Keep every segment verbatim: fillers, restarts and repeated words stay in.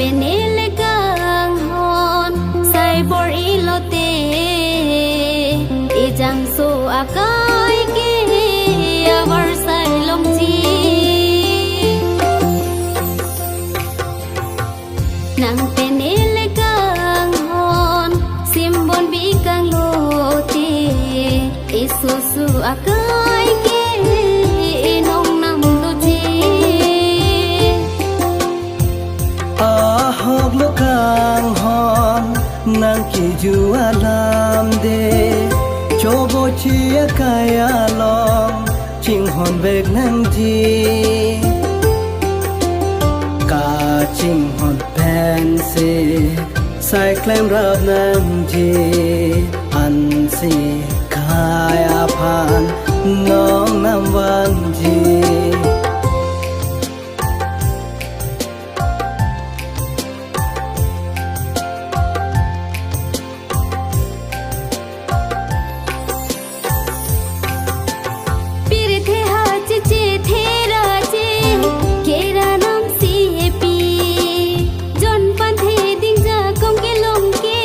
Penele kanghon, sai bor-i lote, ejangso akai ke avar sai longji. Nang penele kanghon, simbon bikang lote, esoso akai ke enong nam doji. Ahok lo kanghon, nang kiju alam de, chobochi akai along chinghon vek nangji. Kachinghon pensi sai klemrap nangji, ansi kai aphan nong nam vangji. Pirthe ha chiche thera che, kera nam si epi. Jon panthe ding jakong kelong ke,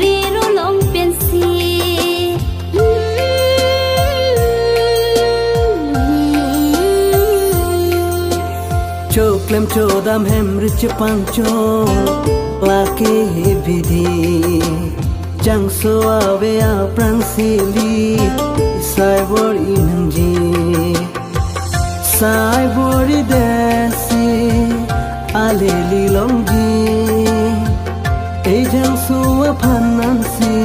rero long pensi. Choklem chodam hem ri chepangcho, lake bidi. Jangso ave aphrang sili, sai bor-i nangji. Sai bor-i desi, alili longji. Ejangso aphan ansi,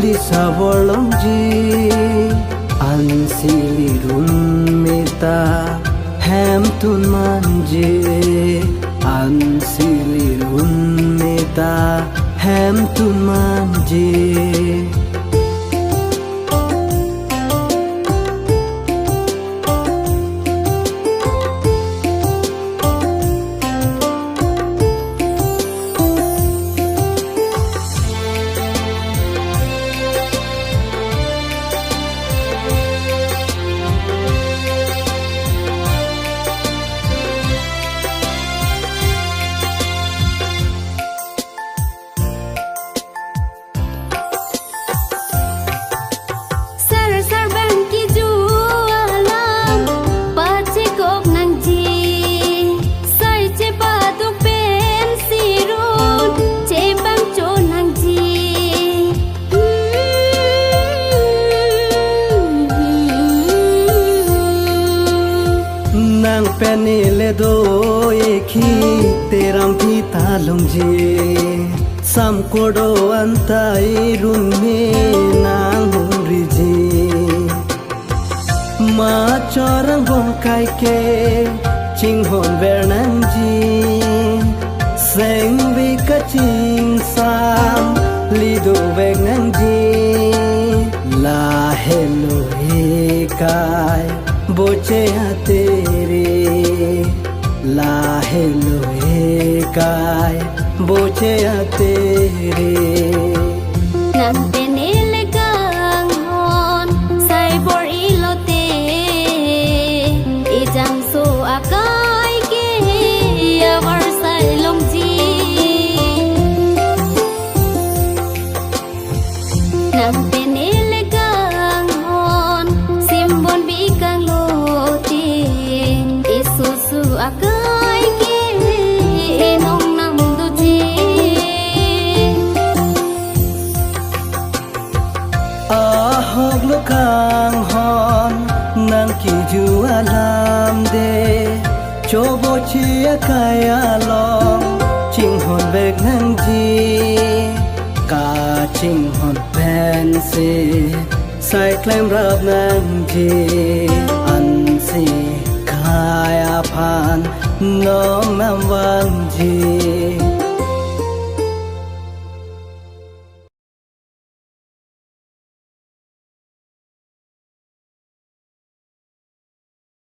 li sabor longji. Ansi lirun meta, hemtun manje. Ansi lirun meta, hemtun manje. Sar sar bang kiju alam pachekok nangji, sai chepaduk pen sirun chepangcho nangji. Nang penile do-ik hi teram thita longji. Sam kodo anta irun me nang hunriji. Ma chorang bom kai ke chinghon ver nangji. Sengvi kachingsam lido vek nangji. Lahelo he kai boche atere. Lahelo he kai boche atere. Nang penile kanghon, sai bor-i lote, ejangso akai ke avar sai longji. Nang penile kanghon, simbon bikang lote, esoso akai ke enong nam doji. Ahok lo kanghon, nang kiju alam de, chobochi akai along chinghon vek nangji. Kachinghon pensi sai klemrap nangji, ansi kai aphan nong nam vangji.